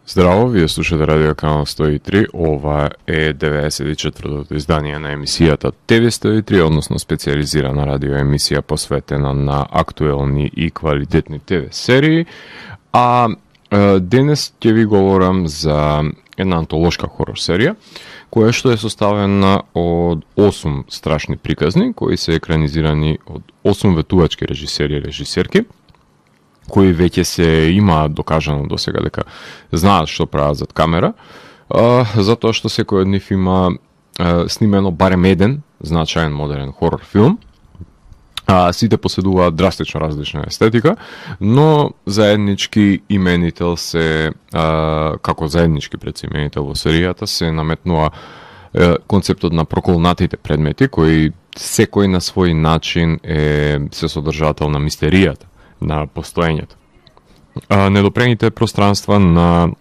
Здраво, вие слушате Радио Канал 103, ова е 94-тото издание на емисијата ТВ 103, односно специализирана радио емисија посветена на актуелни и квалитетни ТВ серии. А денес ќе ви говорам за една антолошка хорор серија, која што е составена од 8 страшни приказни, кои се екранизирани од 8 ветувачки режисери и режисерки, кои веќе се имаат докажано до сега дека знаат што прават зад камера, затоа што секој од нив има снимено барем еден значаен модерен хорор филм. Сите поседуваат драстично различна естетика, но заеднички именител се, како заеднички именител во серијата, се наметнува концептот на проколнатите предмети, кои секој на свој начин се содржател на мистеријата на постоењето. Недопрените пространства на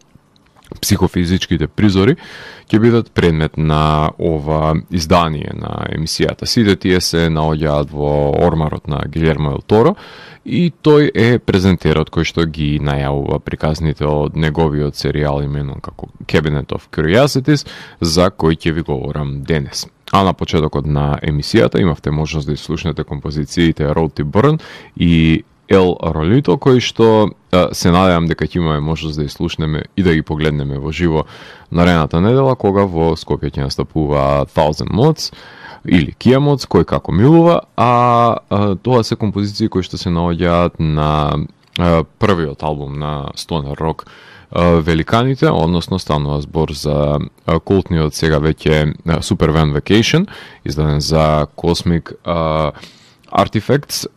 психофизичките призори ќе бидат предмет на ова издание на емисијата. Сите тие се наоѓаат во ормарот на Гилермо Дел Торо и тој е презентерот кој што ги најавува приказните од неговиот серијал именуван како Cabinet of Curiosities, за кој ќе ви говорам денес. А на почетокот на емисијата имавте можност да слушнете композициите Road to Burn и Ел Ролито, кои што се надевам дека ќе имаме можност да слушнеме и да ги погледнеме во живо наредната недела, кога во Скопје ќе настапува Thousand Mods или Kia Mods, кој како милува, тоа се композиции кои што се наоѓаат на првиот албум на Stoner Rock великаните, односно станува збор за култниот сега веќе Supervan Vacation, издаден за Cosmic Artifacts.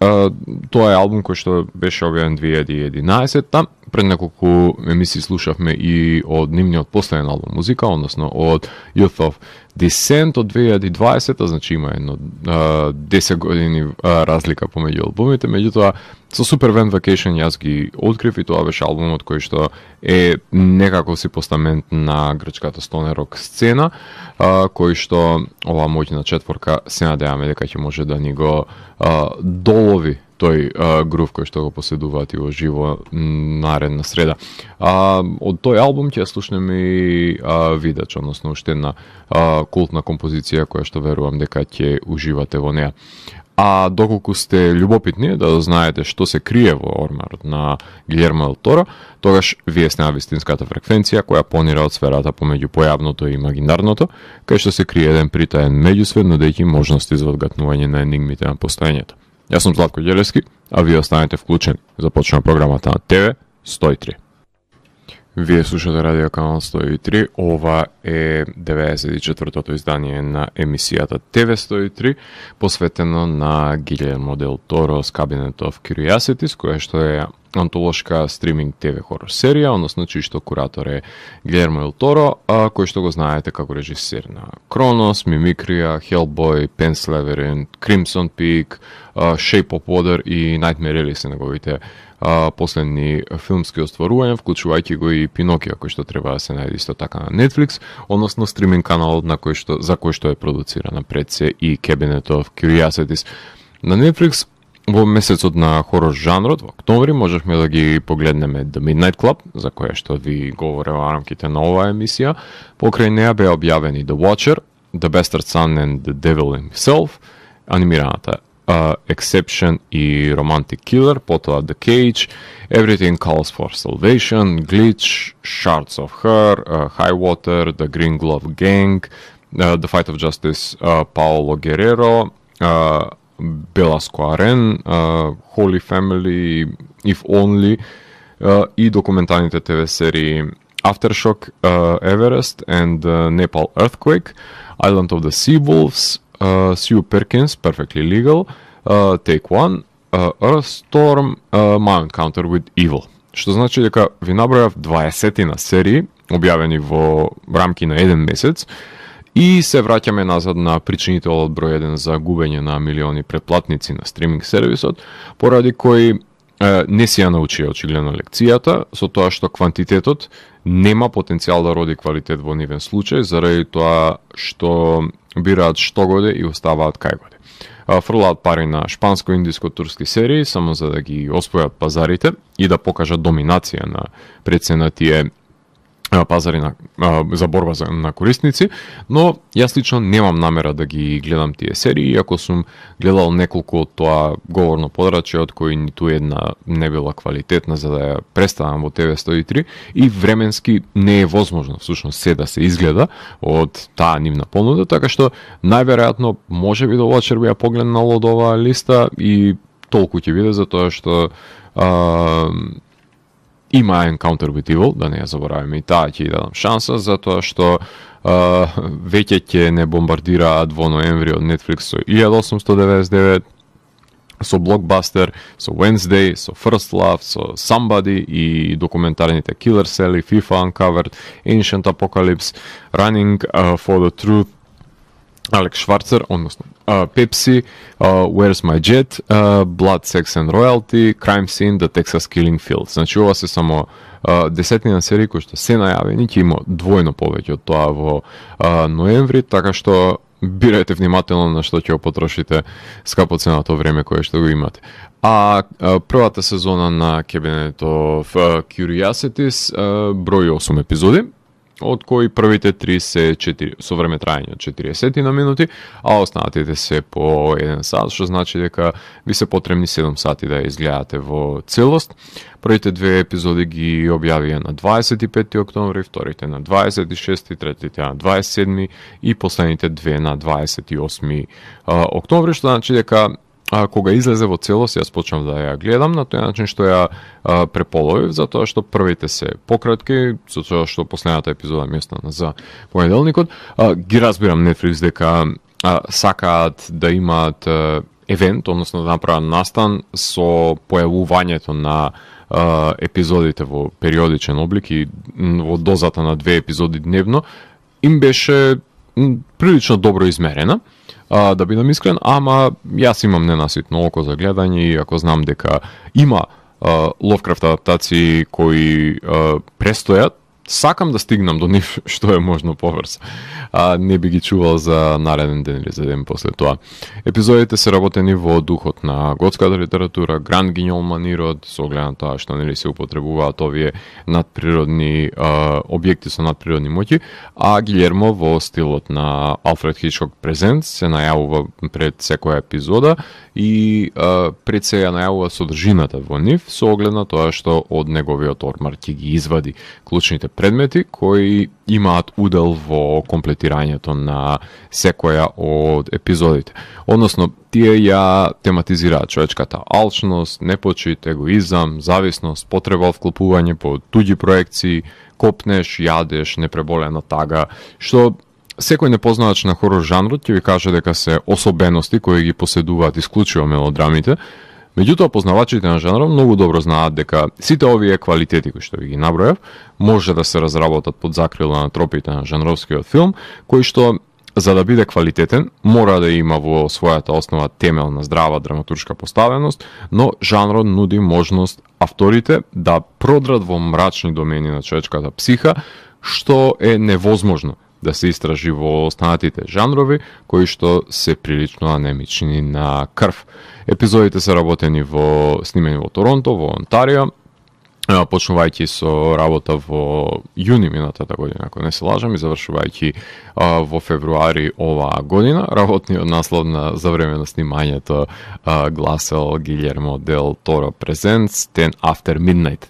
Тоа е албум кој што беше објавен 2011. Пред неколку емисии слушавме и од нивниот последен албум музика, односно од Youth of Dissent од 2020, значи има едно 10 години разлика помеѓу албумите. Меѓутоа, со Supervan Vacation јас ги открив и тоа беше албумот кој што е некако си постамент на грчката stoner rock сцена, кој што ова моќна четворка се надеваме дека ќе може да ни го долови тој грув кој што го поседуваат и во живо наредна среда. Од тој албум ќе слушнеме и видеч, односно уште една култна композиција која што верувам дека ќе уживате во неа. А доколку сте љубопитни да знаете што се крие во ормарот на Гилермо Дел Торо, тогаш вие сте на вистинската фреквенција која понира од сферата помеѓу појавното и имагинарното, кај што се крие еден притаен меѓусвет, нудејќи можности за одгатнување на енигмите на постоењето. Јас сум Златко Ѓелевски, а вие останете вклучени. Започнува програмата на ТВ 103. Вие слушате Радио Канал 103, ова е 94-тото издание на емисијата ТВ 103, посветено на Гилермо Дел Торо's Cabinet of Curiosities, која што е антолошка стриминг ТВ хорор серија, односно чиј куратор е Гилермо Дел Торо, кој што го знаете како режисер на Кронос, Мимикрија, Hellboy, Pan's Labyrinth, Crimson Peak, Shape of Water и Nightmare Alley се неговите последни филмски остварувања, вклучувајќи го и Пинокио, кој што треба да се најде исто така на Netflix, односно стриминг каналот на за кој што е продуцирана пред се и Cabinet of Curiosities. На Netflix во месецот на хорор жанрот, во октомври, можевме да ги погледнеме The Midnight Club, за која што ви говоре во рамките на оваа емисија. Покрај неа беа објавени The Watcher, The Bastard Son and the Devil Himself, анимираната Exception и Romantic Killer, потоа The Cage, Everything Calls for Salvation, Glitch, Shards of Her, High Water, The Green Glove Gang, The Fight of Justice, Paolo Guerrero, Belasco Aren, Holy Family, If Only и документалните ТВ серии Aftershock, Everest and Nepal Earthquake, Island of the Seawolves, Sue Perkins, Perfectly Legal, Take One, Earthstorm, My Encounter with Evil. Што значи дека ви набројав 20 серии, објавени во рамки на еден месец, и се враќаме назад на причинителот број 1 за губење на милиони претплатници на стриминг сервисот, поради кој не си ја научија очигледно лекцијата, со тоа што квантитетот нема потенцијал да роди квалитет во нивен случај, заради тоа што бираат што годе и оставаат кај годе. Фрлаат пари на шпанско, индиско, турски серии, само за да ги освојат пазарите и да покажат доминација на пред се на тие пазари за борба на корисници, но јас лично немам намера да ги гледам тие серии, иако сум гледал неколку од тоа говорно подрачје, од кои ниту една не била квалитетна за да ја представам во ТВ103 и временски не е возможно всушност се да се изгледа од таа нивна понуда, така што најверојатно можеби до вечер би ја погледнал од оваа листа и толку ќе биде за тоа што има Encounter with Evil, да не ја забораваме и таа ќе ја дадам шанса, затоа што веќе ќе не бомбардираат во ноември од Netflix со 1899, со Blockbuster, со Wednesday, со First Love, со Somebody и документарните Killer Sally, FIFA Uncovered, Ancient Apocalypse, Running for the Truth, Алекс Шварцер, односно Pepsi, Where's My Jet, Blood, Sex and Royalty, Crime Scene, The Texas Killing Field. Значи ова се само десетина серии кои што се најавени, ќе има двојно повеќе од тоа во ноември, така што бирајте внимателно на што ќе го потрошите скапоценото време кое што го имате. Првата сезона на Cabinet of Curiosities брои 8 епизоди, од кои првите 3 се 4 со време трајање од 40 на минути, а останатите се по 1 сат, што значи дека ви се потребни 7 сати да ја изгледате во целост. Првите 2 епизоди ги објавија на 25 октомври, вторите на 26, третите на 27 и последните 2 на 28 октомври, што значи дека кога излезе во целост, јас почнав да ја гледам на тој начин што ја преполовив, затоа што првите се пократки, затоа што последната епизода ми остана за понеделникот. Ги разбирам Netflix дека сакаат да имаат евент, односно да направат настан со појавувањето на епизодите во периодичен облик и во дозата на 2 епизоди дневно, им беше прилично добро измерена. Да бидам искрен, ама јас имам ненаситно око за гледање и ако знам дека има Lovecraft адаптации кои престојат, сакам да стигнам до нив што е можно побрзо. Не би ги чувал за нареден ден или за ден после тоа. Епизодите се работени во духот на готската литература, Гранд Гиньол манирот, со оглед на тоа што нели се употребуваат овие надприродни објекти со надприродни моќи, а Гилермо во стилот на Алфред Хичкок Presents се најавува пред секоја епизода и пред се ја најавува содржината во нив со оглед на тоа што од неговиот ормар ќе ги извади клучните предмети кои имаат удел во комплетирањето на секоја од епизодите. Односно, тие ја тематизираат човечката алчност, непочит, егоизам, зависност, потреба од вклопување по туѓи проекции, копнеш, јадеш, непреболена тага, што секој непознавач на хорор жанрот ќе ви каже дека се особености кои ги поседуваат исклучиво мелодрамите. Меѓутоа, познавачите на жанрот многу добро знаат дека сите овие квалитети кои што ви ги набројав може да се разработат под закрила на тропите на жанровскиот филм, кој што за да биде квалитетен мора да има во својата основа темел на здрава драматуршка поставеност, но жанрот нуди можност авторите да продрат во мрачни домени на човечката психа, што е невозможно да се истражи во останатите жанрови, кои што се прилично анемични на крв. Епизодите се работени снимени во Торонто, во Онтарио, почнувајќи со работа во јуни минатата година, ако не се лажам, и завршувајќи во февруари оваа година. Работниот наслов за време на снимањето гласел Гилермо дел Торо Presents 10 After Midnight.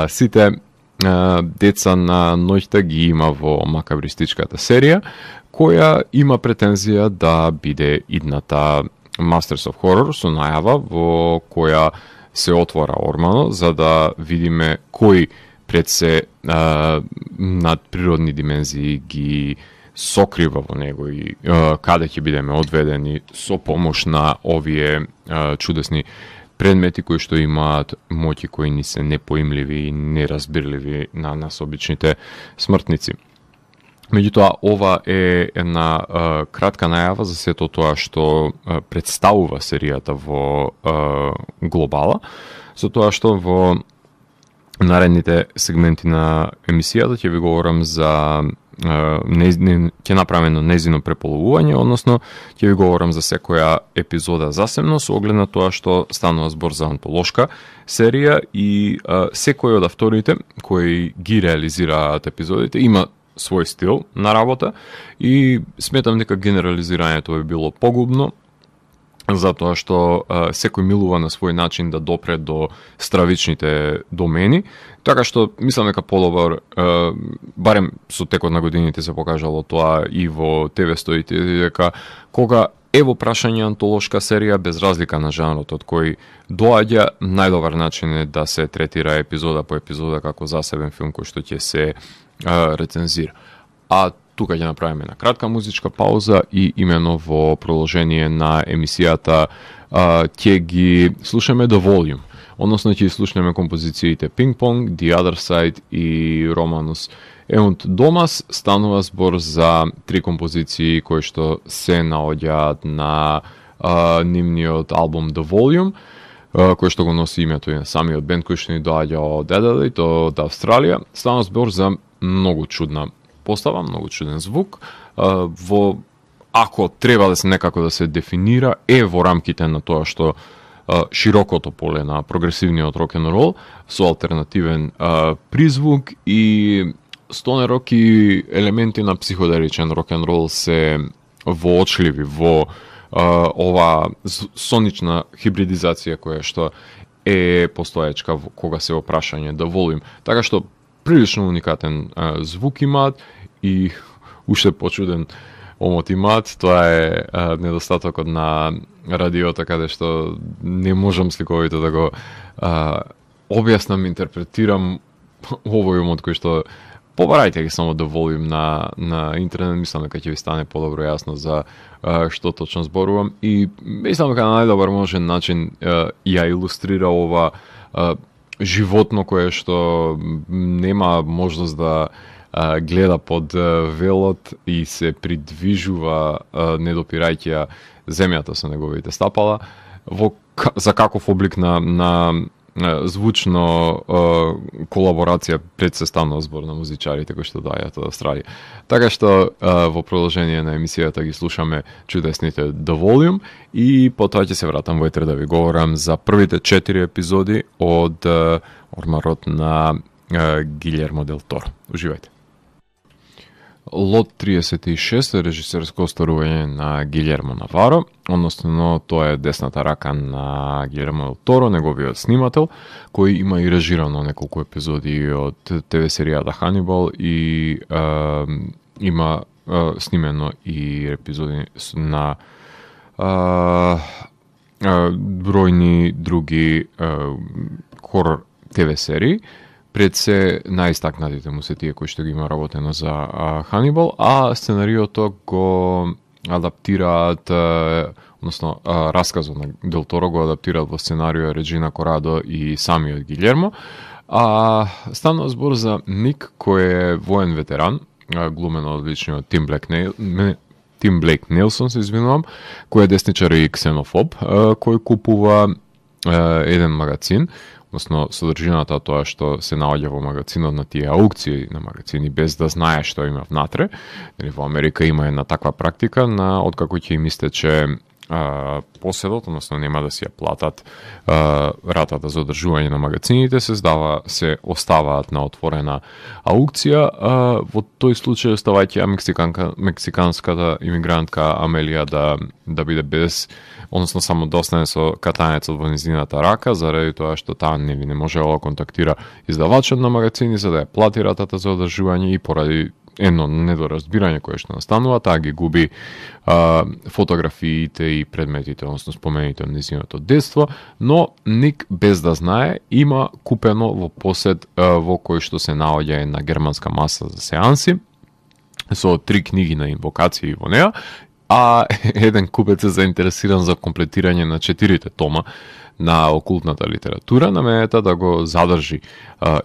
Сите деца на ноќта ги има во макабристичката серија, која има претензија да биде идната Masters of Horror со најава во која се отвора ормано за да видиме кои пред се надприродни димензии ги сокрива во него и каде ќе бидеме одведени со помош на овие чудесни предмети кои што имаат моќи кои ни се непоимливи и неразбирливи на нас обичните смртници. Меѓутоа, ова е една кратка најава за сето тоа што представува серијата во глобала, за тоа што во наредните сегменти на емисијата ќе ви говорам за ќе направиме незино преполовување, односно ќе ви говорам за секоја епизода засебно со оглед на тоа што станува збор за антолошка серија и секој од авторите кои ги реализираат епизодите има свој стил на работа и сметам дека генерализирањето би било погубно, затоа што секој милува на свој начин да допре до стравичните домени, така што мислам дека подобар, барем со текот на годините се покажало тоа и во ТВ стоите, дека кога ево прашање антолошка серија, без разлика на жанрот од кој доаѓа, најдобар начин е да се третира епизода по епизода како засебен филм кој што ќе се рецензира. А тука ќе направиме на кратка музичка пауза и имено во продолжение на емисијата ќе ги слушаме The Volume, односно ќе слушнеме композициите Ping Pong, The Other Side и Romanus Eunt Domus. Станува збор за три композиции кои што се наоѓаат на нивниот албум The Volume, кој што го носи името и на самиот бенд кој што ни доаѓа од Adelaide, од Австралија. Станува збор за многу чудна постава, многу чуден звук, ако треба да се некако да се дефинира, во рамките на тоа што широкото поле на прогресивниот рок-н-рол со алтернативен призвук и стонер рок и елементи на психоделичен рок-н-рол се воочливи во ова сонична хибридизација која што е постоечка кога се во прашање да волим. Така што прилично уникатен звук имаат и уште почуден омот имаат. Тоа е недостатокот на радиото, каде што не можам сликовито да го објаснам, интерпретирам овој омот кој што побарајте ги само да волим на интернет, мислам дека ќе ви стане подобро јасно за што точно зборувам и мислам дека на најдобар можен начин ја илустрира ова животно кое што нема можност да гледа под велот и се придвижува недопирајќи ја земјата со неговите стапала за каков облик на звучно колаборација пред се станува збор на музичарите кои што доаѓаат од Австралија. Така што во продолжение на емисијата ги слушаме чудесните The Volume и потоа ќе се вратам во етер да ви говорам за првите 4 епизоди од Ормарот на Гилјермо дел Торо. Уживајте. Лот 36 е режисерско остварување на Гилјермо Наваро, односно тоа е десната рака на Гилјермо дел Торо, неговиот снимател, кој има и режирано неколку епизоди од ТВ серијата Ханибал и има снимено и епизоди на бројни други хорор ТВ серии. Пред се најистакнатите му се тие кои што ги има работено за Ханибал, а сценариото го адаптираат, односно расказот на Дел Торо го адаптираат во сценарио Реджина Корадо и самиот Гилјермо. Станува збор за Ник, кој е воен ветеран, глумен од одличниот Тим Блейк Нелсон, се извинувам, кој е десничар и ксенофоб, кој купува еден магазин, односно содржината тоа што се наоѓа во магазинот на тие аукции на магазини без да знае што има внатре. Во Америка има една таква практика на откако ќе им истече поседот, односно нема да си ја платат ратата за одржување на магазините, се оставаат на отворена аукција. Во тој случај оставајќи мексиканската имигрантка Амелија да биде без, односно само да остане со катанецот во низината рака, заради тоа што таа не можела да контактира издавачот на магазини за да ја плати ратата за одржување и поради едно недоразбирање кое што настанува, таа ги губи фотографиите и предметите, односно спомените од низиното детство, но Ник без да знае има купено во посед во кој што се наоѓа една германска маса за сеанси со 3 книги на инвокации во неа, а еден купец е заинтересиран за комплетирање на 4 тома на окултната литература, намерета да го задржи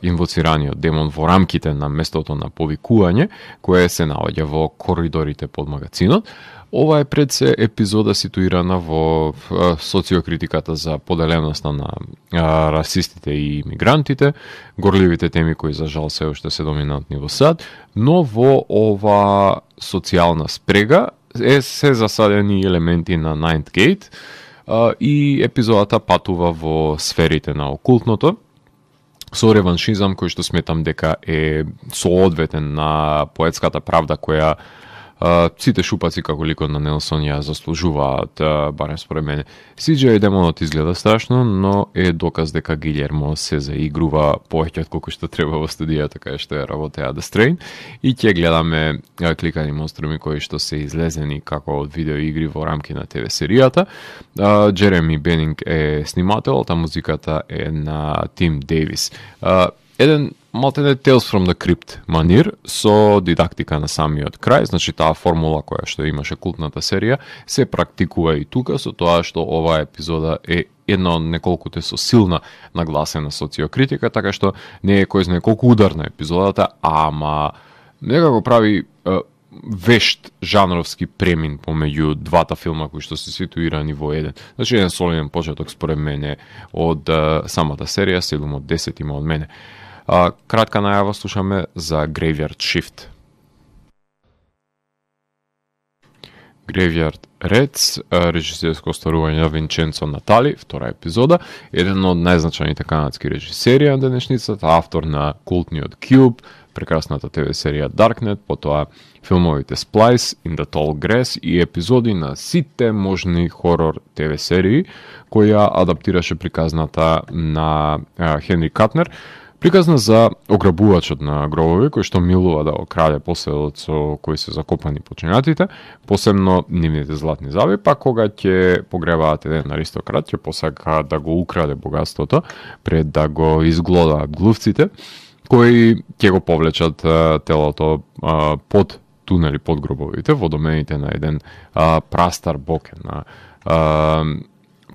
инвоцираниот демон во рамките на местото на повикување, кое се наоѓа во коридорите под магазинот. Ова е пред се епизода ситуирана во социокритиката за поделеноста на расистите и имигрантите, горливите теми кои за жал се уште се доминантни во САД, но во ова социјална спрега се засадени елементи на Ninth Gate и епизодата патува во сферите на окултното, со реваншизам кој што сметам дека е соодветен на поетската правда која сите шупаци како ликот на Нелсон ја заслужуваат, барем според мене. CGI демонот изгледа страшно, но е доказ дека Гилермо се заигрува повеќе од колку што треба во студијата кај што ја работеа The Strain, и ќе гледаме кликани монструми кои што се излезени како од видеоигри во рамки на ТВ серијата. Джереми Бенинг е снимателот, а музиката е на Тим Дейвис. Еден малтене Tales from the Crypt манир со дидактика на самиот крај, значи таа формула која што имаше култната серија се практикува и тука, со тоа што оваа епизода е една од неколкуте со силна нагласена социокритика, така што не е кој знае колку ударна епизодата, ама некако прави вешт жанровски премин помеѓу двата филма кои што се ситуирани во еден. Значи еден солиден почеток според мене од самата серија, 7 од 10 има од мене. Кратка најава слушаме за Graveyard Shift. Graveyard Reds, режисерско остварување на Винченцо Натали, втора епизода, еден од најзначајните канадски режисери на денешницата, автор на култниот Cube, прекрасната ТВ серија Darknet, потоа филмовите Splice, In the Tall Grass и епизоди на сите можни хорор ТВ серии, која адаптираше приказната на Хенри Катнер, приказна за ограбувачот на гробови, кој што милува да окраде поселот со кои се закопани почињатите, посебно нивните златни зави, па кога ќе погребаат еден аристократ, ќе посака да го украде богатството пред да го изглодаат глувците, кои ќе го повлечат телото под тунели под гробовите во домените на еден прастар бокен на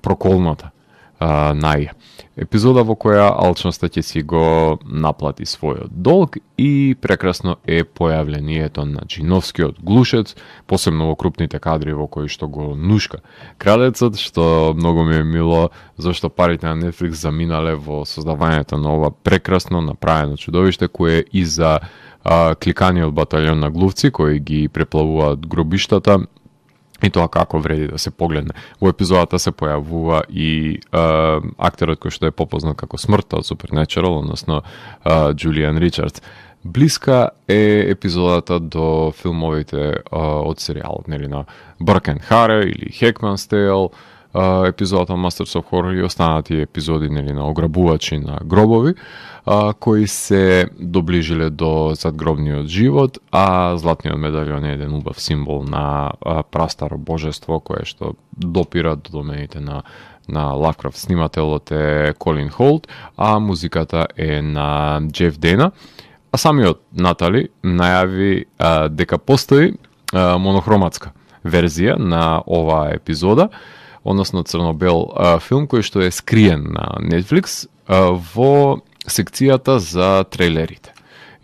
проколната наја. Епизода во која алчноста ќе си го наплати својот долг и прекрасно е појавлението на джиновскиот глушец, посебно во крупните кадри во кои што го нушка кралецот, што многу ми е мило, зашто парите на Netflix заминале во создавањето на ова прекрасно направено чудовиште, кое е и за кликаниот баталјон на глувци кои ги преплавуваат гробиштата, и тоа како вреди да се погледне. Во епизодата се појавува и актерот кој што е попознат како Смртта од Supernatural, односно Джулиан Ричардс. Блиска е епизодата до филмовите од серијалот, нели, на Burke and Hare или Hackman's Tale, епизодата Masters of Horror и останати епизоди, нели, на ограбувачи на гробови, кои се доближиле до задгробниот живот, а златниот медалјон е еден убав символ на прастаро божество кое што допира до домените на Лавкрафт. Снимателот е Колин Холт, а музиката е на Джеф Дена, а самиот Натали најави дека постои монохроматска верзија на оваа епизода, односно црно-бел филм кој што е скриен на Netflix во секцијата за трейлерите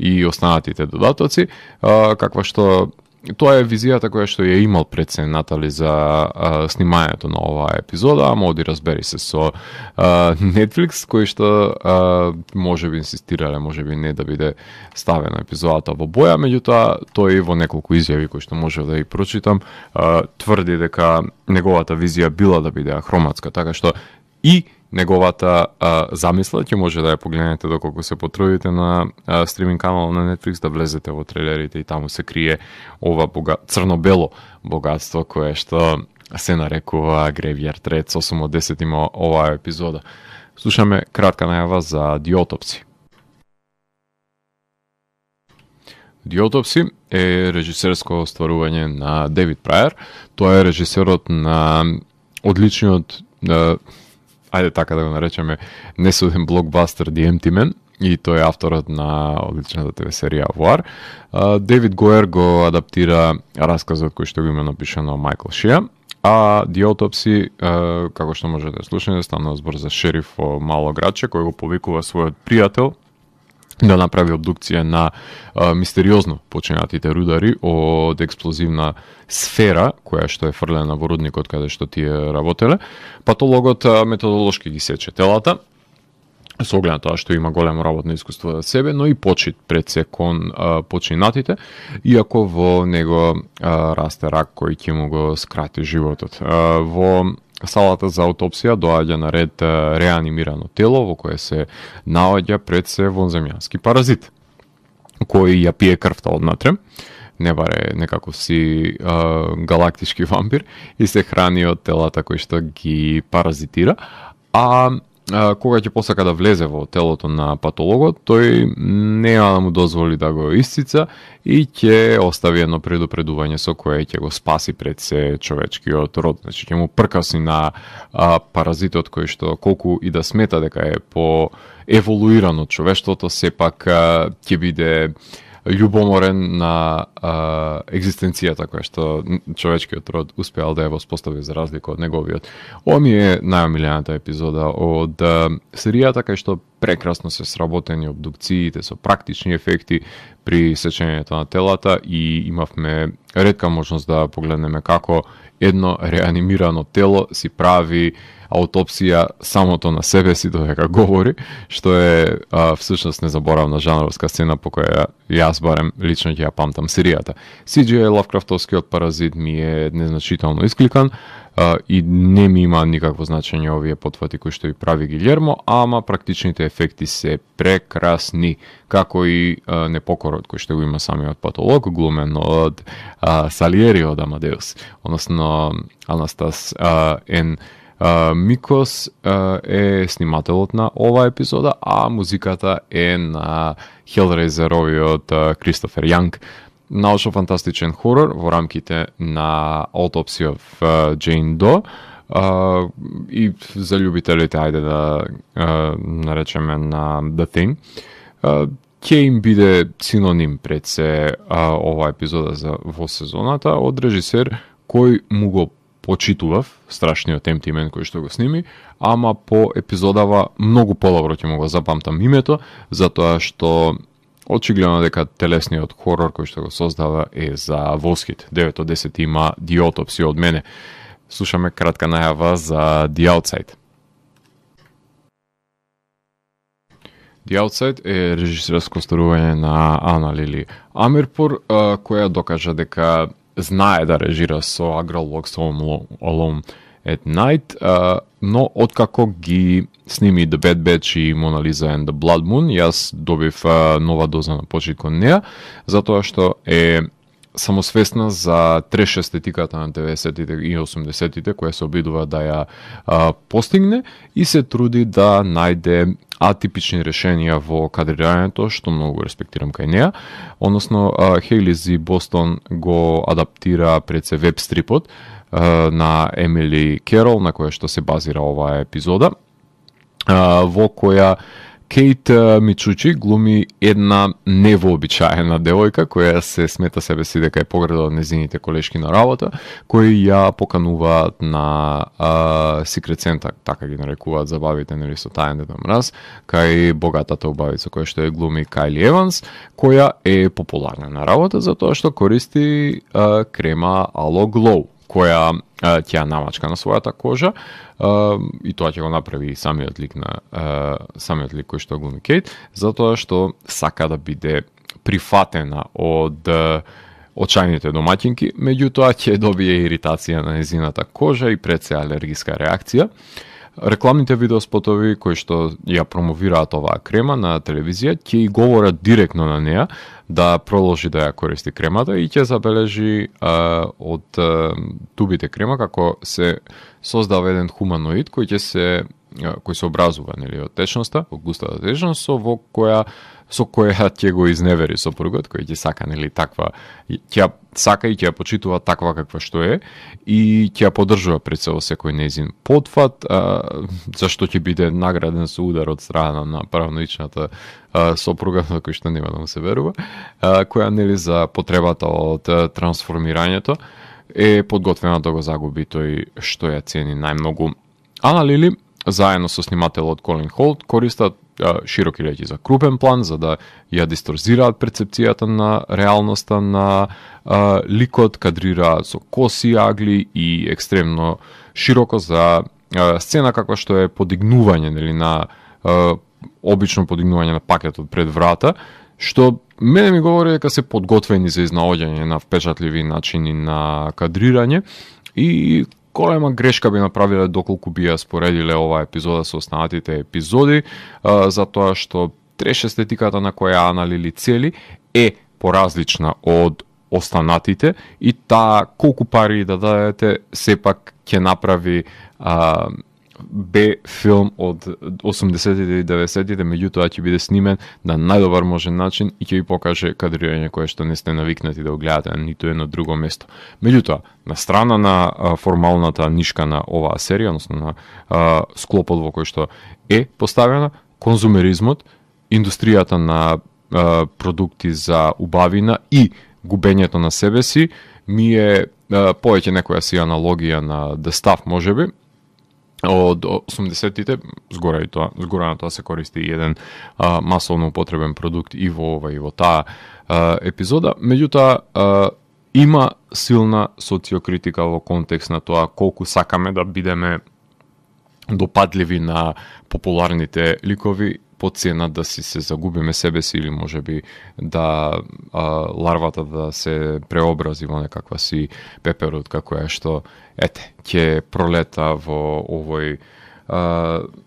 и останатите додатоци, каква што тоа е визијата која што ја имал пред се Натали за снимањето на оваа епизода, ама оди разбери се со Netflix, кој што може би инсистирале, може би не да биде ставена епизодата во боја, меѓутоа тој во неколку изјави кои што може да ги прочитам, тврди дека неговата визија била да биде хроматска, така што и неговата замисла ќе може да ја погледнете доколку се потрудите на стриминг канал на Netflix, да влезете во трейлерите и таму се крие ова црно-бело богатство кое што се нарекува Graveyard Reds. 8 од 10 има оваа епизода. Слушаме кратка најава за The Autopsy. The Autopsy е режисерско остварување на Девид Прајер. Тоа е режисерот на одличниот ајде така да го наречеме несуден блокбастер The Empty Man, и тој е авторот на одличната ТВ серија War. Дейвид Гоер го адаптира расказот кој што го има напишано Майкл Шија, А The Autopsy, како што можете да слушате, станува збор за шериф во мало градче кој го повикува својот пријател да направи обдукција на мистериозно починатите рудари од експлозивна сфера која што е фрлена во рудникот каде што тие работеле. Патологот методолошки ги сече телата, со оглед на тоа што има големо работно искуство за себе, но и почит пред се кон починатите, иако во него расте рак кој ќе му го скрати животот. Во салата за аутопсија доаѓа на ред реанимирано тело во кое се наоѓа пред се вонземјански паразит, кој ја пие крвта однатре, не баре некако си галактички вампир и се храни од телата кои што ги паразитира, а кога ќе посака да влезе во телото на патологот, тој нема да му дозволи да го исцица и ќе остави едно предупредување со кое ќе го спаси пред се човечкиот род. Значи ќе му пркаси на паразитот кој што колку и да смета дека е по еволуирано човештвото, сепак ќе биде љубоморен на екзистенцијата која што човечкиот род успеал да ја воспостави за разлика од неговиот. Ова ми е најомилената епизода од серијата, кај што прекрасно се сработени обдукциите со практични ефекти при сечењето на телата и имавме ретка можност да погледнеме како едно реанимирано тело си прави аутопсија самото на себе си додека говори, што е всушност незаборавна жанровска сцена по која јас барем лично ќе ја памтам серијата. CGI Лавкрафтовскиот паразит ми е незначително искликан и не ми има никакво значење овие потфати кои што и прави Гилјермо, ама практичните ефекти се прекрасни, како и непокорот кој што го има самиот патолог, глумен од Салиери од Амадеус, односно Анастас Н. Микос е снимателот на оваа епизода, а музиката е на Хелрейзеровиот Кристофер Јанг. Научно-фантастичен хорор во рамките на Autopsy of Jane Doe и за љубителите, ајде да наречеме на The Thing, ќе им биде синоним пред се оваа епизода во сезоната од режисер кој му го почитував страшниот емптимен кој што го сними, ама по епизодава многу подобро ќе му го запамтам името, затоа што очигледно дека телесниот хорор кој што го создава е за восхит. 9 од 10 има The Autopsy од мене. Слушаме кратка најава за The Outside. The Outside е режисерско старување на Ана Лили Амирпур, која докажа дека знае да режира со A Girl Walks Home Alone at Night, но откако ги сними The Bad Batch и Mona Lisa and the Blood Moon, јас добив нова доза на почит кон неа, затоа што е самосвесна за треш естетиката на 90-тите и 80-тите, која се обидува да ја постигне и се труди да најде атипични решенија во кадрирањето, што многу респектирам кај неа. Односно, Хейли Зи Бостон го адаптира пред се веб стрипот на Емили Керол, на која што се базира оваа епизода, во која Кейт Мичучи глуми една невообичаена девојка која се смета себе си дека е погреда од незините колешки на работа, кои ја покануваат на Secret Santa, така ги нарекуваат забавите, нели, со тајен дед мраз, кај богатата убавица која што е глуми Кайли Еванс, која е популарна на работа затоа што користи крема Alo Glow, која ќе ја намачка на својата кожа, и тоа ќе го направи самиот лик кој што глуми Кейт, затоа што сака да биде прифатена од очајните домаќинки, меѓутоа ќе добие иритација на незината кожа и пред се алергиска реакција. Рекламните видеоспотови кои што ја промовираат оваа крема на телевизија ќе и говорат директно на неа да продолжи да ја користи кремата и ќе забележи од тубите крема како се создава еден хуманоид кој се образува, нели, од течноста, од густата течност со која ќе го изневери сопругот, кој ќе сака, нели, таква, ќе сака и ќе ја почитува таква каква што е и ќе ја поддржува пред се во секој незин потфат, зашто ќе биде награден со удар од страна на параноичната сопруга, на кој што нема да му се верува, која, нели, за потребата од трансформирањето е подготвена да го загуби тој што ја цени најмногу. Ана Лили, заедно со снимателот Колин Холт, користат широки речи за крупен план, за да ја дисторзираат перцепцијата на реалноста на ликот, кадрираат со коси агли и екстремно широко за сцена каква што е подигнување, нели, на обично подигнување на пакетот пред врата, што мене ми говори дека се подготвени за изнаоѓање на впечатливи начини на кадрирање и голема грешка би направиле доколку би ја споредиле оваа епизода со останатите епизоди, затоа што треш естетиката на која Ана Лили цели е поразлична од останатите и таа колку пари да дадете сепак ќе направи Б филм од 80-тите и 90-тите, меѓутоа ќе биде снимен на најдобар можен начин и ќе ви покаже кадрирање кое што не сте навикнати да го гледате на ниту едно друго место. Меѓутоа, на страна на формалната нишка на оваа серија, односно на склопот во кој што е поставена, конзумеризмот, индустријата на продукти за убавина и губењето на себе си ми е повеќе некоја си аналогија на The Stuff, можеби, од 80-тите, згора на тоа се користи еден масовно употребен продукт и во ова и во таа епизода. Меѓутоа, има силна социокритика во контекст на тоа колку сакаме да бидеме допадливи на популарните ликови по цена да си се загубиме себе си или можеби да ларвата да се преобрази во некаква си пеперутка која што ќе пролета во овој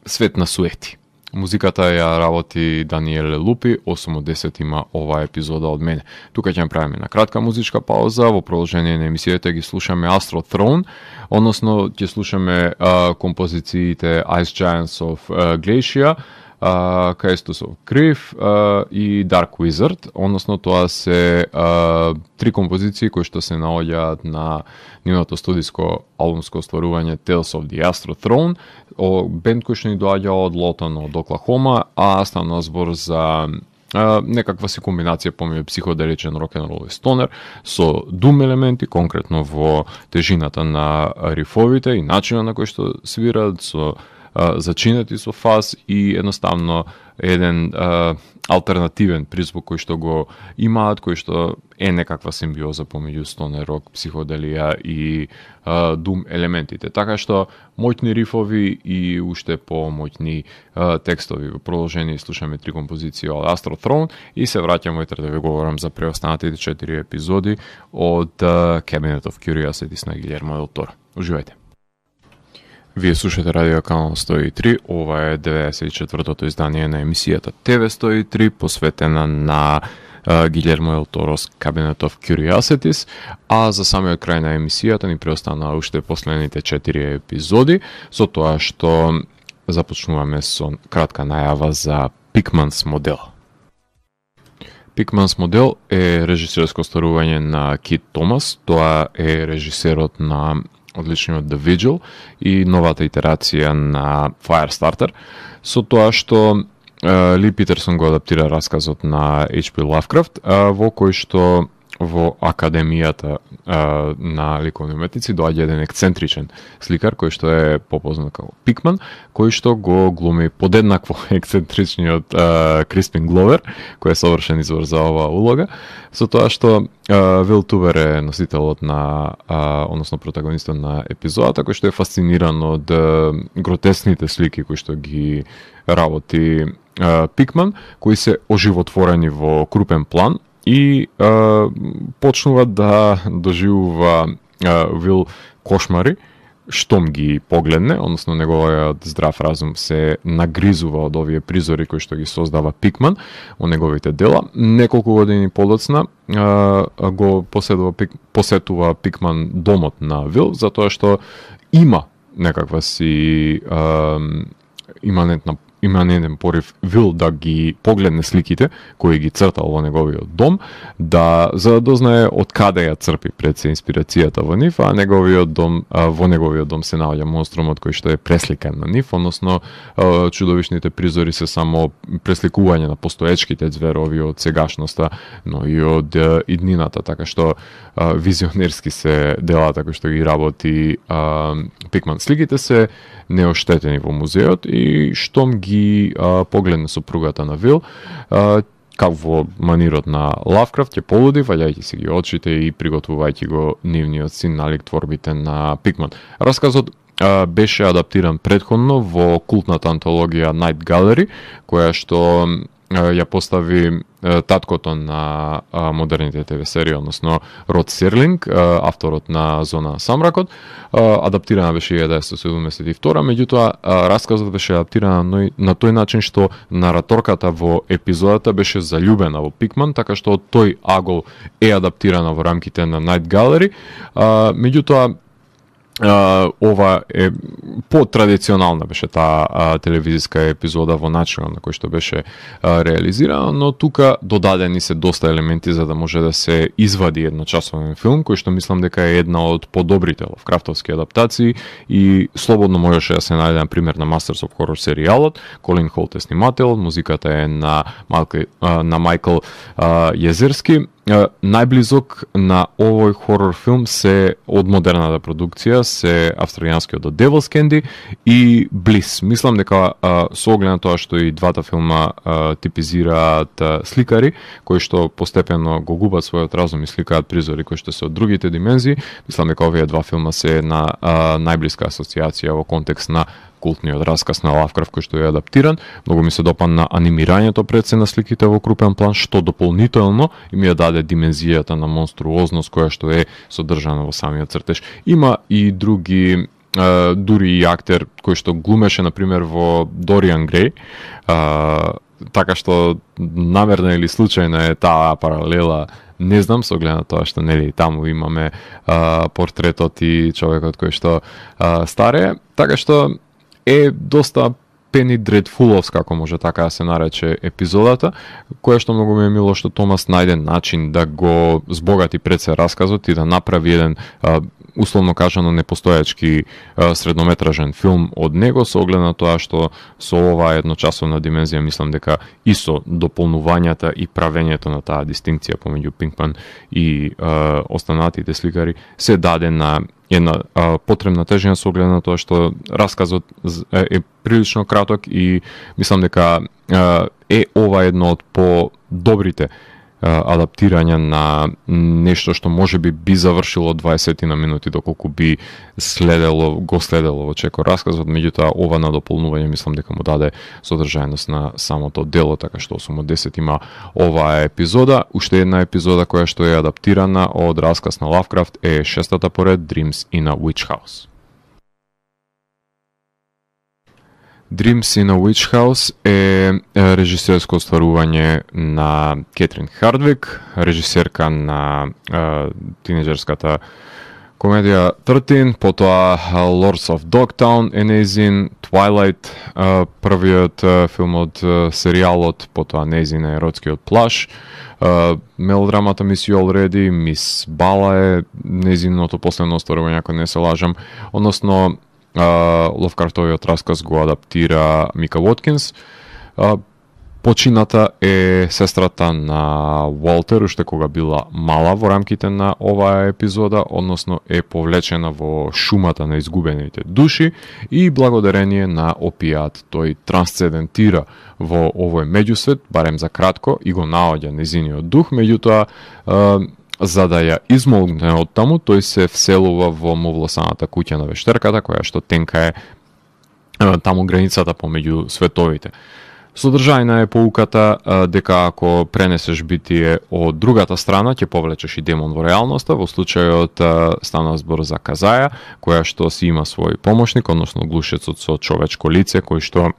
свет на суети. Музиката ја работи Даниеле Лупи, 8 од 10 има оваа епизода од мене. Тука ќе направиме на кратка музичка пауза, во продолжение на емисијата ги слушаме Astro Throne, односно ќе слушаме композициите Ice Giants of Glacier, Caestus of Grief и Dark Wizard, односно тоа се три композиции кои што се наоѓаат на нивното студиско албумско остварување Tales of the Astro Throne, бенд кој што ни доаѓа од Лотон, од Оклахома, а станува збор за некаква си комбинација помеѓу психоделичен рок-н-рол и стонер со дум елементи, конкретно во тежината на рифовите и начинот на кој што свират, со зачинети со фаз и едноставно еден алтернативен призвук кој што го имаат, кој што е некаква симбиоза помеѓу стонер рок, психоделија и дум елементите. Така што моќни рифови и уште по-моќни текстови. Во продолжение слушаме три композиции од Astro Throne и се враќам утре да ви говорам за преостанатите 4 епизоди од Cabinet of Curiosities на Гилермо Дел Торо. Уживајте. Вие слушате Радио Канал 103, ова е 94-тото издание на емисијата ТВ 103, посветена на Гилермо Дел Торос Cabinet of Curiosities, а за самиот крај на емисијата ни преостана уште последните 4 епизоди, со тоа што започнуваме со кратка најава за Пикманс модел. Пикманс модел е режисерско остварување на Кит Томас, тоа е режисерот на одличниот The Vigil и новата итерација на Firestarter, со тоа што Ли Питерсон го адаптира расказот на H.P. Lovecraft, во кој што во Академијата на ликовни уметници доаѓа еден ексцентричен сликар кој што е попознат како Пикман, кој што го глуми подеднакво ексцентричниот Криспин Гловер, кој е совршен избор за оваа улога, со тоа што Вил Тубер е носителот на, односно протагонистот на епизодата, кој што е фасциниран од гротескните слики кои што ги работи Пикман, кои се оживотворени во крупен план и почнува да доживува Вил кошмари, штом ги погледне, односно неговиот здрав разум се нагризува од овие призори кои што ги создава Пикман во неговите дела. Неколку години подоцна го посетува Пикман домот на Вил, затоа што има некаква си има еден порив Вил да ги погледне сликите кои ги цртал во неговиот дом, за да дознае од каде ја црпи пред се инспирацијата во нив, а во неговиот дом се наоѓа монструмот кој што е пресликан на нив, односно чудовишните призори се само пресликување на постоечките зверови од сегашноста, но и од иднината, така што визионерски се делата кои што ги работи Пикман. Сликите се неоштетени во музеот и штом ги погледне сопругата на Вил, како во манирот на Лавкрафт, ќе полуди, ваѓајќи си ги очите и приготвувајќи го нивниот син налик творбите на Пикман. Расказот беше адаптиран претходно во култната антологија Night Gallery, која што ја постави таткото на модерните ТВ серии, односно Род Серлинг, авторот на Зона Самракот. Адаптирана беше 1972, меѓутоа расказот беше адаптиран на тој начин што нараторката во епизодата беше заљубена во Пикман, така што тој агол е адаптирана во рамките на Night Gallery, меѓутоа ова е по-традиционална беше таа телевизиска епизода во начинот на кој што беше реализирана, но тука додадени се доста елементи за да може да се извади едночасовен филм, кој што мислам дека е една од подобрите лавкрафтовски адаптации и слободно можеше да се најде на пример на Masters of Horror серијалот. Колин Холт е снимател, музиката е на Майкл Језерски. Најблизок на овој хорор филм се од модерната продукција се австралијанскиот The Devil's Candy и Bliss. Мислам дека со оглед на тоа што и двата филма типизираат сликари кои што постепено го губат својот разум и сликаат призори кои што се од другите димензии, мислам дека овие два филма се една најблиска асоциација во контекст на култниот расказ на Лавкрафт кој што е адаптиран. Многу ми се допадна анимирањето пред се на сликите во крупен план, што дополнително и ми ја даде димензијата на монструозност која што е содржана во самиот цртеж. Има и други, дури и актер кој што глумеше на пример во Дориан Греј, така што намерно или случајно е таа паралела. Не знам, со оглед на тоа што нели таму имаме портретот и човекот кој што старее, така што е доста Пени Дредфуловс, како може така да се нарече епизодата, која што многу ми е мило што Томас најде начин да го збогати пред се расказот и да направи еден условно кажано непостоечки среднометражен филм од него, со оглед на тоа што со оваа едночасовна димензија мислам дека и со дополнувањата и правењето на таа дистинкција помеѓу Пикман и останатите сликари се даде на една потребна тежина со оглед на тоа што расказот е прилично краток и мислам дека е ова едно од по-добрите адаптирања на нешто што може би завршило 20 на минути доколку би го следело во чеко расказот, меѓутоа ова на дополнување мислам дека му даде содржајност на самото дело, така што 8 од 10 има оваа епизода. Уште една епизода која што е адаптирана од расказ на Лавкрафт е шестата поред Dreams in a Witch House. Dreams in a Witch House е режисерско остварување на Кетрин Хардвик, режисерка на тинеџерската комедија 13, потоа Lords of Dogtown е нејзин, Twilight, првиот филм од серијалот, потоа нејзин е Еротскиот плаж, мелодрамата Miss You Already, Miss Bala е нејзиното последно остварување, ако не се лажам, односно Лавкрафтовиот расказ го адаптира Мика Воткинс. Почината е сестрата на Уолтер, уште кога била мала во рамките на оваа епизода, односно е повлечена во шумата на изгубените души и благодарение на опијат тој трансцендентира во овој меѓусвет, барем за кратко, и го наоѓа незиниот дух, меѓутоа за да ја измолкне од таму, тој се вселува во мовлосаната куќа на вештерката, која што тенка е таму границата помеѓу световите. Содржајна е поуката дека ако пренесеш битие од другата страна, ќе повлечеш и демон во реалноста. Во случајот стана збор за Казаја, која што си има свој помошник, односно глушецот со човечко лице, кој што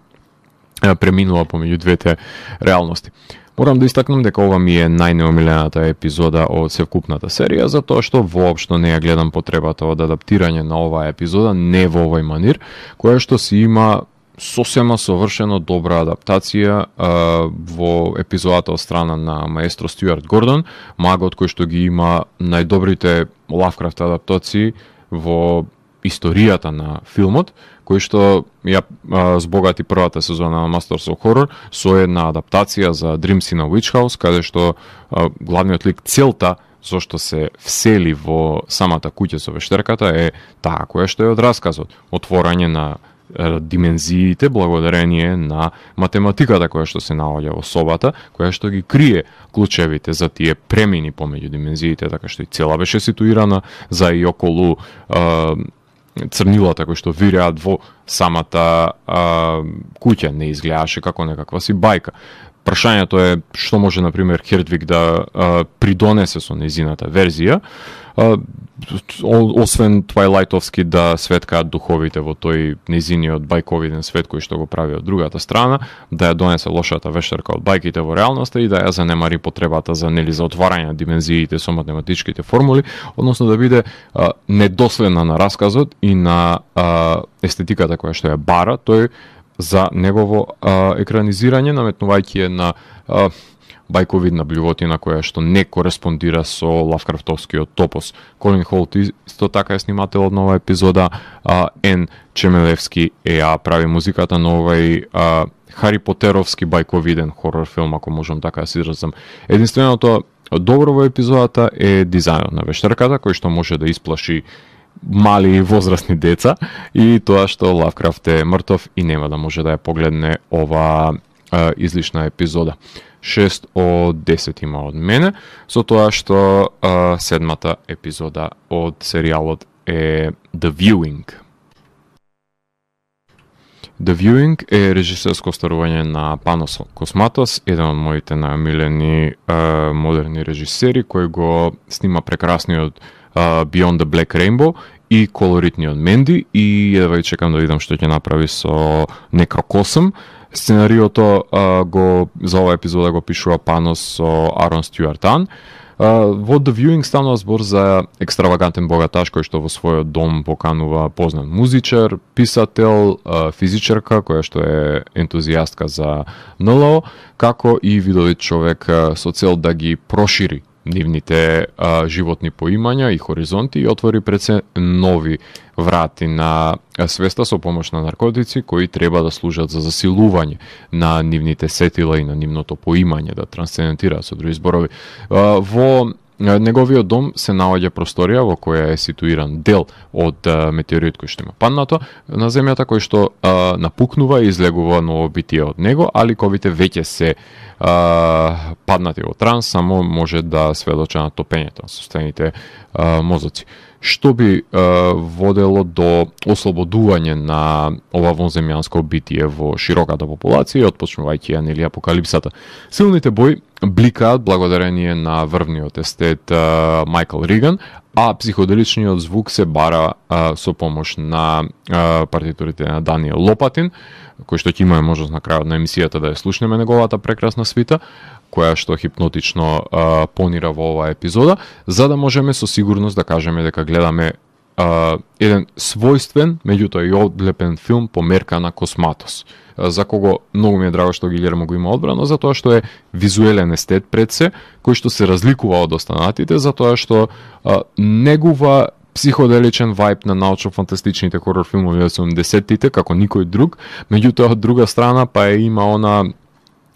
преминува помеѓу двете реалности. Морам да истакнам дека ова ми е најнеомилената епизода од севкупната серија, затоа што воопшто не ја гледам потребата од адаптирање на оваа епизода, не во овој манир, која што си има сосема совршено добра адаптација во епизодата од страна на маестро Стюарт Гордон, магот кој што ги има најдобрите Лавкрафт адаптации во историјата на филмот, кој што ја збогати првата сезона на Masters of Horror со една адаптација за Dreams in a Witch House, каде што главниот лик, целта зошто се всели во самата куќа со вештерката е таа која што е од расказот, отворање на димензиите благодарение на математиката која што се наоѓа во собата, која што ги крие клучевите за тие премини помеѓу димензиите, така што и цела беше ситуирана за и околу црнилата кои што виреат во самата куќа, не изгледаше како некаква си бајка. Прашањето е што може, например, Хердвиг да придонесе со незината верзија, освен Твајлајтовски да светкаат духовите во тој незиниот бајковиден свет кој што го прави од другата страна, да ја донесе лошата вештерка од бајките во реалноста и да ја занемари потребата за за отварање на димензиите со математичките формули, односно да биде недоследна на расказот и на естетиката која што ја бара тој за негово екранизирање, наметнувајќи на бајковидна блювотина која што не кореспондира со Лавкрафтовскиот топос. Колин Холт исто така е снимателот на оваа епизода, Ен Чемелевски прави музиката на овај Хари Потеровски бајковиден хорор филм, ако можам така да се изразам. Единственото добро во епизодата е дизајнот на вештерката, кој што може да исплаши мали и возрастни деца, и тоа што Лавкрафт е мртов и нема да може да ја погледне ова излишна епизода. 6 од 10 има од мене, со тоа што седмата епизода од серијалот е The Viewing. The Viewing е режисерско старување на Панос Косматос, еден од моите најомилени модерни режисери, кој го снима прекрасниот Beyond the Black Rainbow и колоритниот Менди, и едва чекам да видам што ќе направи со Некрокосм. Сценариото за оваа епизода го пишува Панос со Арон Стюартан. Во The Viewing станува збор за екстравагантен богаташ кој што во својот дом поканува познат музичар, писател, физичарка која што е ентузијастка за НЛО, како и видовит човек со цел да ги прошири нивните животни поимања и хоризонти и отвори пред се нови врати на свеста со помош на наркотици кои треба да служат за засилување на нивните сетила и на нивното поимање, да трансцендентираат, со други зборови. Во неговиот дом се наоѓа просторија во која е ситуиран дел од метеорит кој што има паднато на земјата, кој што напукнува и излегува ново битие од него, а ликовите веќе се паднати во транс, само може да сведочат на топењето на состојаните мозоци, што би водело до ослободување на ова вонземјанско битие во широката популација, отпочнувајќи ја нели апокалипсата. Силните бои бликаат благодарение на врвниот естет Майкл Риган, а психоделичниот звук се бара со помош на партитурите на Даниел Лопатин, кој што ќе имаме можност на крајот на емисијата да ја слушнеме неговата прекрасна свита, која што хипнотично понира во оваа епизода, за да можеме со сигурност да кажеме дека гледаме еден својствен, меѓутоа и одлепен филм по мерка на Косматос, за кого многу ми е драго што Гилермо го има одбрано, затоа што е визуелен естет пред се, кој што се разликува од останатите, затоа што негува психоделичен вајб на научно-фантастичните хорор филмови од 70-тите, како никој друг, меѓутоа од друга страна па има она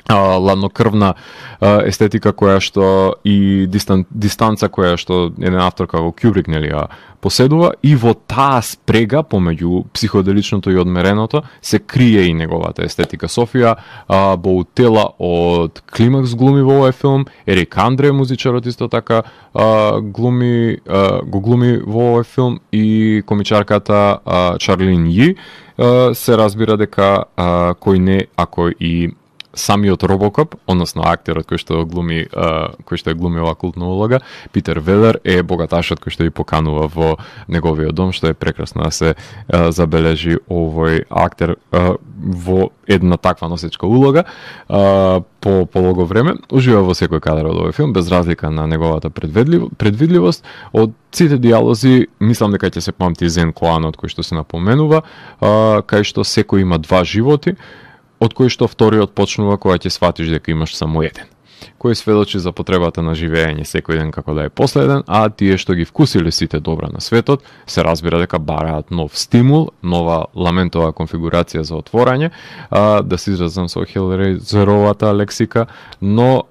ладнокрвна естетика која што и дистанца која што еден автор како Кюбрик нели поседува, и во таа спрега помеѓу психоделичното и одмереното се крие и неговата естетика. Софија Боутела од Климакс глуми во овој филм, Ерик Андре, музичарот, исто така го глуми во овој филм, и комичарката Чарлин Ји. Се разбира дека кој не, ако и самиот Робокоп, односно актерот кој што е глуми оваа култна улога, Питер Велер е богаташот кој што ја поканува во неговиот дом, што е прекрасно да се забележи овој актер во една таква носечка улога по полого време. Ужива во секој кадар од овој филм, без разлика на неговата предвидливост. Од сите диалози, мислам дека ќе се памти Зен кланот кој што се напоменува, кај што секој има два животи, од кој што вториот почнува кога ќе сватиш дека имаш само еден, кој сведочи за потребата на живење секој ден како да е последен, а тие што ги вкусиле сите добра на светот, се разбира дека бараат нов стимул, нова ламентова конфигурација за отворање, да се изразам со Хелрейзеровата лексика, но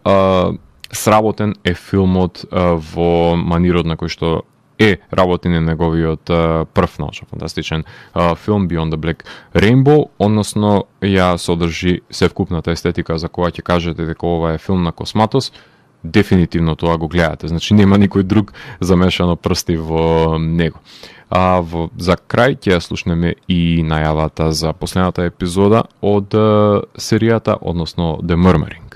сработен е филмот во манирот на кој што е работи на неговиот прв научно-фантастичен филм Beyond the Black Rainbow, односно ја содржи севкупната естетика за која ќе кажете дека ова е филм на Косматос. Дефинитивно тоа го гледате, значи нема никој друг замешано прсти во него. За крај ќе ја слушнеме и најавата за последната епизода од серијата, односно The Murmuring.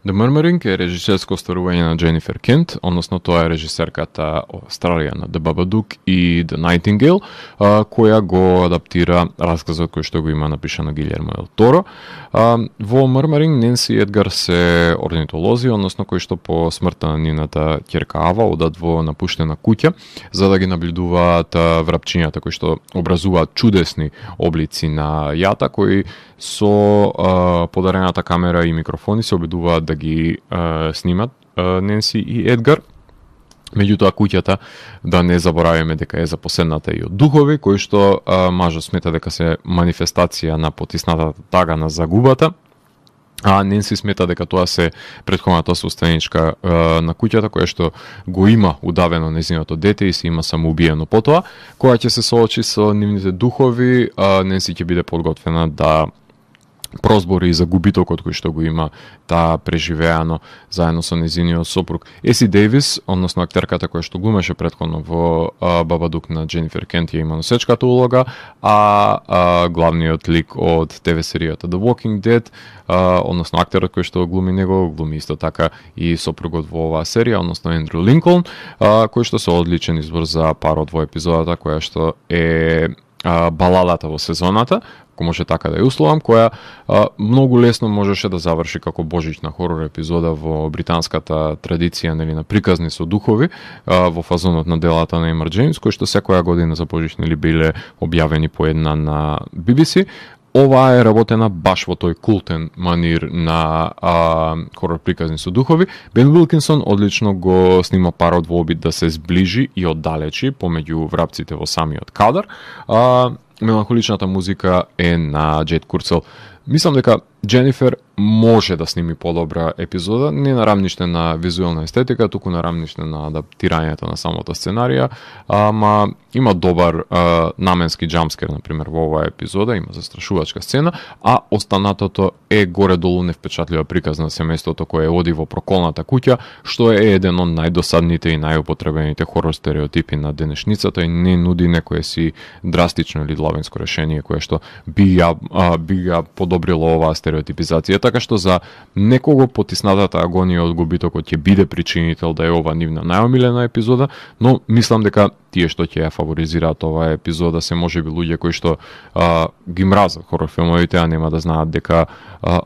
The Murmuring е режисерско остварување на Дженифер Кент, односно тоа е режисерката Австралија на The Babadook и The Nightingale, која го адаптира расказот кој што го има напишано Гилермо Дел Торо. Во Murmuring Ненси и Едгар се орнитолози, односно кои што по смртта на нивната ќерка Ава одат во напуштена куќа за да ги наблюдуваат врапчињата кои што образуваат чудесни облици на јата, кои со подарената камера и микрофони се обидуваат да ги снимат Ненси и Едгар. Меѓутоа куќата, да не забораваме дека е запоседната и од духови, кои што мажот смета дека се манифестација на потиснатата тага на загубата, а Ненси смета дека тоа се претходната состаничка на куќата која што го има удавено нејзиното дете и се има самоубиено потоа. Кога ќе се соочи со нивните духови, Ненси ќе биде подготвена да прозбори за губитокот кој што го има таа преживеано заедно со нејзиниот сопруг. Еси Дейвис, односно актерката која што глумеше претходно во Бабадук на Дженифер Кент, ја има носечката улога, а главниот лик од ТВ серијата The Walking Dead, односно актерот кој што глуми него, глуми исто така и сопругот во оваа серија, односно Ендрю Линколн, кој што се одличен избор за парот во епизодата која што е баладата во сезоната, ако може така да ја условам, која многу лесно можеше да заврши како божична хорор епизода во британската традиција, нели, на приказни со духови, во фазонот на делата на Емар Джеймс, кои што секоја година за Божич, нели, биле објавени по една на BBC. Ова е работена баш во тој култен манир на хорор приказни со духови. Бен Уилкинсон одлично го снима парот во обид да се зближи и оддалечи помеѓу врапците во самиот кадар. Меланхоличната музика е на Джейд Курцел. Мислам дека Дженифер може да сними подобра епизода, не на рамниште на визуелна естетика, туку на рамниште на адаптирањето на самата сценарија, ама има добар наменски джамскер, например, во оваа епизода, има застрашувачка сцена, а останатото е горе-долу невпечатлива приказ на семејството кое оди во проколната куќа, што е еден од најдосадните и најупотребените хорор стереотипи на денешницата и не нуди некое си драстично или длабинско решение кое што би ја подобрило оваа стереотипизација, така што за некого потиснатата агонија од губитокот ќе биде причинител да е ова нивна најомилена епизода, но мислам дека тие што ќе ја фаворизираат оваа епизода се можеби луѓе кои што ги мразат хорор филмовите, а нема да знаат дека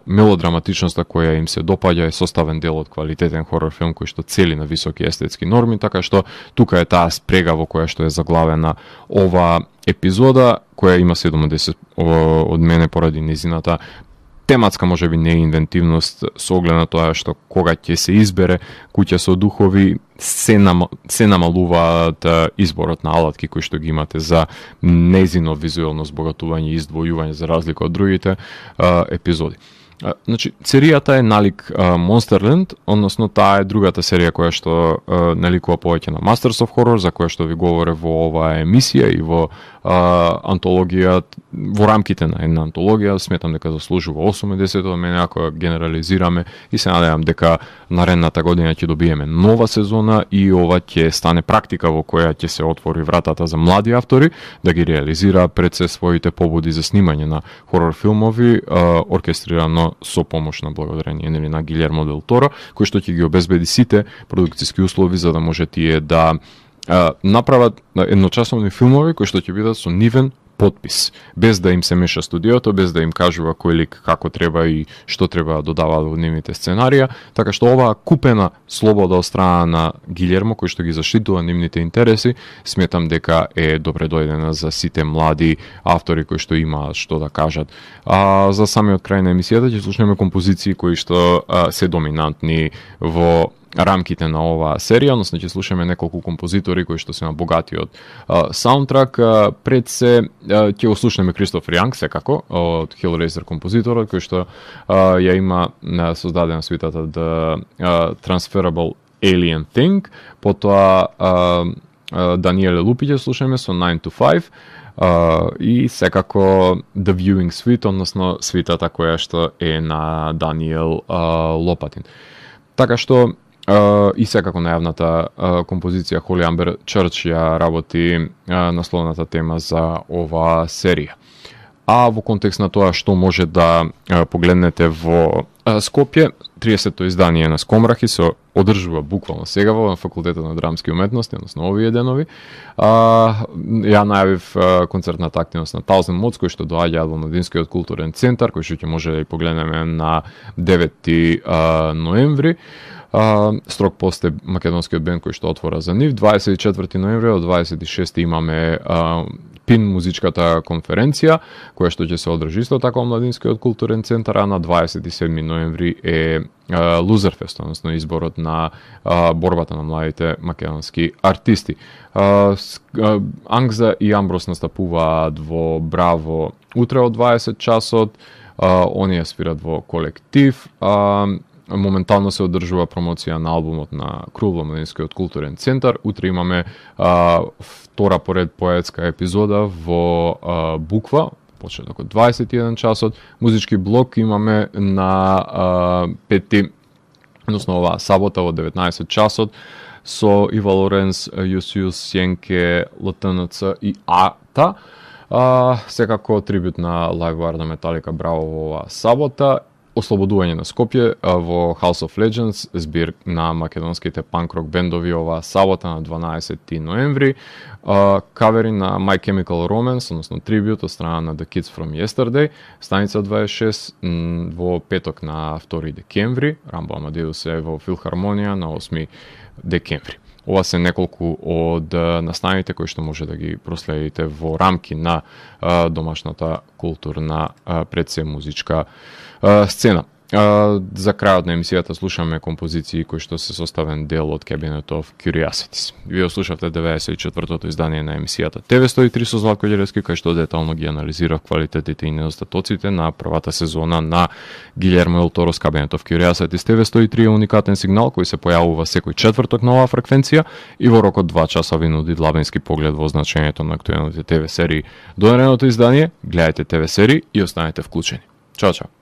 мелодраматичноста која им се допаѓа е составен дел од квалитетен хорор филм кој што цели на високи естетски норми, така што тука е таа спрега во која што е заглавена оваа епизода, која има 70 од мене поради незината тематска можеби неинвентивност со оглед на тоа што кога ќе се избере куќа со духови се намалуваат изборот на алатки кои што ги имате за незино визуелно збогатување и издвојување за разлика од другите епизоди. Значи, серијата е налик Monsterland, односно таа е другата серија која што наликува повеќе на Masters of Horror, за која што ви говоре во оваа емисија и во антологија, во рамките на една антологија, сметам дека заслужува 8-10, мене ако генерализираме и се надевам дека наредната година ќе добиеме нова сезона и ова ќе стане практика во која ќе се отвори вратата за млади автори да ги реализира пред се своите побуди за снимање на хорор филмови, оркестрирано со помош на благодарение на Гилермо дел Торо, кој што ќе ги обезбеди сите продукциски услови за да може тие да направат едночасовни филмови кои што ќе бидат со нивен подпис, без да им се меша студиото, без да им кажува кој лик како треба и што треба да додава во нивните сценарија, така што оваа купена слобода од страна на Гилермо, кој што ги заштитува нивните интереси, сметам дека е добре дојдена за сите млади автори кои што имаат што да кажат. За самиот крај на емисијата ќе слушнеме композиции кои што се доминантни во рамките на оваа серија, односно ќе слушаме неколку композитори кои што се на богатиот саундтрак. Пред се ќе го слушнеме Кристофер Јанг, секако, од Hellraiser композиторот, кој што ја има создадена свитата The Transferable Alien Thing, потоа Даниеле Лупи ќе слушаме со 9 to 5, и секако The Viewing Suite, односно свитата која што е на Даниел Лопатин. Така што и секако најавната композиција Holy Amber Church ја работи насловната тема за оваа серија. А во контекст на тоа што може да погледнете во Скопје, 30-то издание на Скомрахи се одржува буквално сега во Факултетот на драмски уметности, односно овие денови. Ја најавив концертната активност на Thousand Mods, кој што доаѓа во Младинскиот културен центар, кој што ќе може да ја погледнеме на 9 ноември. Строг пост е македонскиот бенд кој што отвора за нив. 24 ноември, од 26 имаме ПИН музичката конференција, која што ќе се одржи исто така во Младинскиот културен центар, а на 27 ноември е Лузерфест, односно изборот на борбата на младите македонски артисти. Ангза и Амброс настапуваат во Браво утре од 20 часот, оние свират во колектив. Моментално се одржува промоција на албумот на Крул во Младинскиот културен центар. Утре имаме втора поред поетска епизода во Буква, почеток од 21 часот. Музички блок имаме на 5, односно оваа сабота во 19 часот со Ива Лоренс, Јусиус, Сјенке, ЛТНЦ и АТА. Секако трибют на Live Wire на Металика Браво во оваа сабота. Ослободување на Скопје во House of Legends, збир на македонските панк-рок бендови оваа сабота на 12 ноември. Кавери на My Chemical Romance, односно трибют од страна на The Kids From Yesterday, станица 26 во петок на 2 декември, Рамбо Амадеус е во Филхармонија на 8 декември. Ова се неколку од настаните кои што може да ги проследите во рамки на домашната културна пред се музичка сцена. За крајот на емисијата слушаме композиции кои што се составен дел од Cabinet of Curiosities. Вие слушавте 94-тото издание на емисијата TV103 со Златко Ѓелевски, кај што детално ги анализирав квалитетите и недостатоците на првата сезона на Гилермо дел Торо Cabinet of Curiosities. TV103 е уникатен сигнал кој се појавува секој четврток на оваа фреквенција и во рок од 2 часа ви нуди длабенски поглед во значењето на актуелните ТВ серии. До наредното издание, гледајте ТВ серии и останете вклучени. Чао, чао.